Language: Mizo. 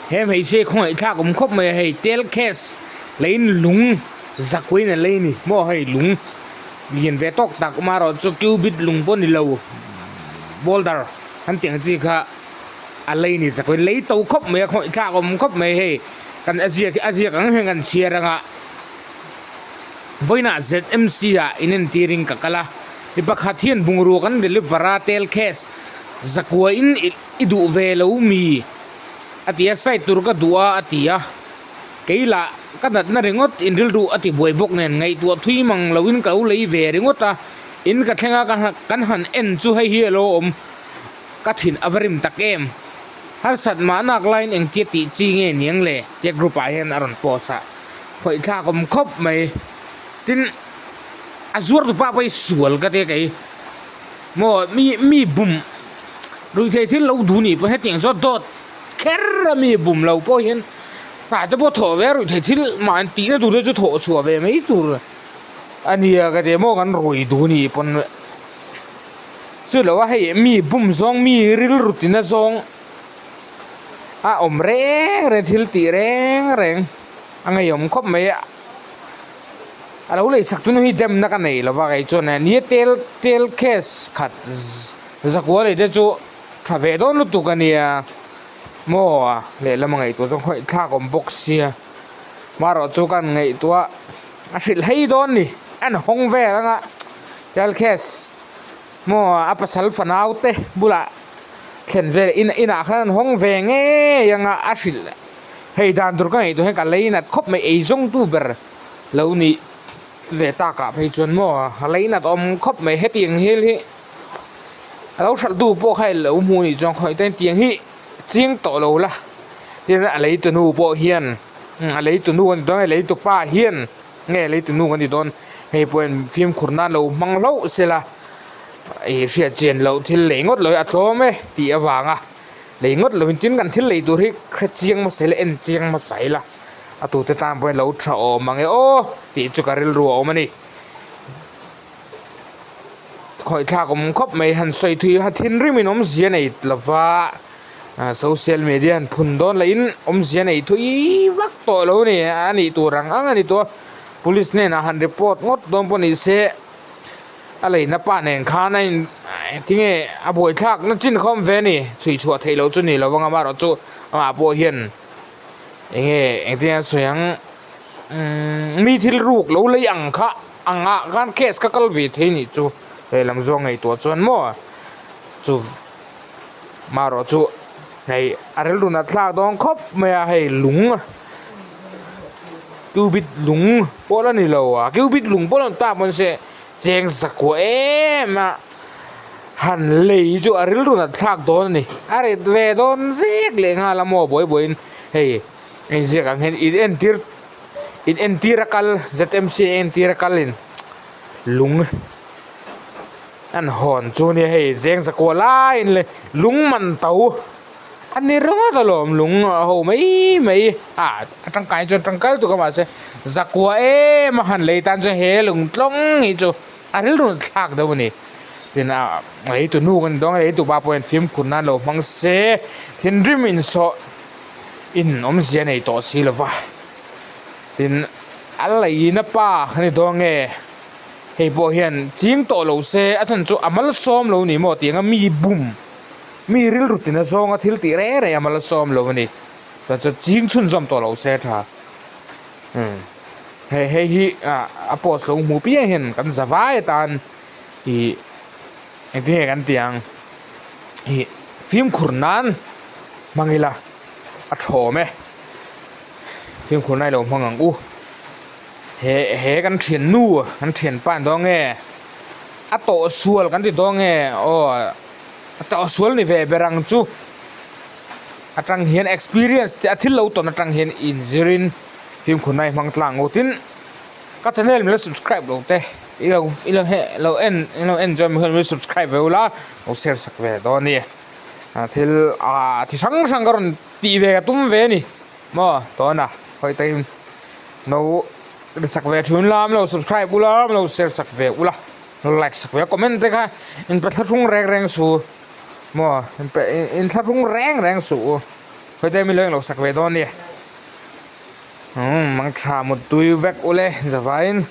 He hmeichhia hi khawngaih thlak awm khawp mai a hei tel case leiin lung zakuain a lei a ni maw hei lung lian ve tawk tak amaherawh chu cubit lung pawh ni lo boulder an tih ang chi kha a lei a ni zakuain lei to khawp mai a khawngaih thlak awm khawp mai hei kan a ziak a ziak ang hian kan chhiar ang a vawiinah zmc ah inentirin ka kal a mi pakhat hian bungrua kan deliver a tel case zakuain i duh ve lo mi. A ti a, side tur ka duh a a ti a, kei lah ka natna ringawt in rilru a ti buai bawk nen ngaihtuah thui mang loin ka lo lei ve ringawt a, in ka thleng a kan han en chu hei hi a lo awm, ka thin a va rim tak em? Harsat mahnak laiin engtia tih chi nge niang le? Tia group ah hian a rawn post a, khawih thlak awm khawp mai. Tin, a zuar tupa pawh hi sual ka tia kei maw mi mi bum Ruihtheih thil lo duh nih pawh hetiang zawt dawt kher a mi bum lo pawh hian hnah te pawh thawh ve a ruihtheih thil mah an tihna tur te chu thawh chhuah ve mai tur a nia ka ti maw kan rui duh nih pawn chu lo a hei mi bum zawng mi rilru tina zawng a awm reng reng thil tih reng reng a ngeiawm khawp mai a. A lo leisak tunu hi demna ka nei lova kei chuan nia tel tel case khat zakua lei te chu tha ve dawn lutuk a nia maw lehlam a ngaihtuah chuan khawih thlak awm bawk sia marawh chu kan ngaihtuah a hrilh hei dawn ni an hawng vel anga tel case maw a pasal fanau te bulah thlen vel in inah khan an hawng ve ngei anga a hrilh hei dan tur ka ngaihtuah hian ka lei nat khawp mai eizawng tu ber. Lo nih ve takah phei chuan maw a leinat awm khawp mai hetiang hil hi a lo hralh tu pawh kha lo hmu nih chuan khawi ten tiang hi ching tawh lo la tin a lei tu nu pawh hian a lei tu nu a ni dawn a lei tu pa hian nge lei tu nu a ni dawn hei pawh hian fimkhur nan lo hmang hlauh se la ih hriat chian loh thil lei ngawt lo hi a tlawm e tih avanga lei ngawt lovin tin kan thil lei tur hi hre chiang hmasa ila en chiang hmasa ila. A tute tan pawhin lo tha awm ang e aw tih chu ka rilru a awm a ni. Khawih thlak awm khawp mai han sawi thui a thinrim in awmzia nei lova social media han phun dawn leh in awmzia nei thui vak tawh lo a ni a nih tur ang ang a ni tawh a police hnenah han report ngawt dawn pawh ni se a leina pa nen khan a in tinge a buaithlak na chin khawm ve a ni chhui chhuah theih loh chu ni lovang amaherawhchu amah pawh hian. Enge engtin an sawi ang umm mi thil ruk lo lei ang kha angah khan case ka kal ve thei nih chu lehlam zawng ngaihtuah chuan maw chu marawh chu hei a rilru nat thlak dawn khawp mai a hei lung cubit lung pawh la ni lo a cubit lung pawh la ni ta pawn se cheng zakua em a. Han lei chu a rilru nat thlak dawn a ni. A rit ve dawn zek leh nghal a maw buai buaiin hei inziak ang hian in entir in entir a kal ZMC a entir a kalin lung an hawn chu nia hei zeng zakua laiin le lung man to a ni ringawt alawm lung a ho mai mai a a tangkai chuan tangkai lutuk a mahse zakua em a han lei tan chuan he lung tlawng hi chu a rilru nat thlak deuh a ni. Tin a lei tu nu kan ni dawn a lei tu pa pawhin fimkhur nan lo hmang se thinrim insawh in awmzia nei tawh si lo va tin a leina pa kan ni dawn nge hei pawh hian ching tawh lo se a chhan chu a malsawm lo ni maw tih anga mi bum mi rilru tina zawnga thil tih reng reng a malsawm lo a ni chuan chu ching chhunzawm tawh lo se tha umm hei hei hi a post lo hmu piang hian kan za vai atan. Ih engtin nge kan tih ang ih fimkhur nan hmang ila a thawm e fimkhur nan ilo hmang ang u he he kan thiannu kan thianpa an dawn nge a tawh sual kan ti dawn nge aw a tawh sual ni ve ber ang chu atang hian experience te a thil lo tawn atang hian inzirin fimkhur nan i hmang tlang u tin ka channel min lo subscribe lo te. I lo i lo he lo en i lo en chuan mi subscribe ve ula lo share sak ve dawn a ni a thil ah thi hrang hrang ka rawn tih ve ka tum ve a ni maw tawna hawi takin lo ri sak ve thun la lo subscribe ula lo share sak ve ula lo like sak ve a comment te kha in pe thlahrung reng reng su maw in pe in thlahrung reng reng suh u. Khawite mi lo englo sak ve dawn nia. Umm mang tha muttui vek ule zavaiin.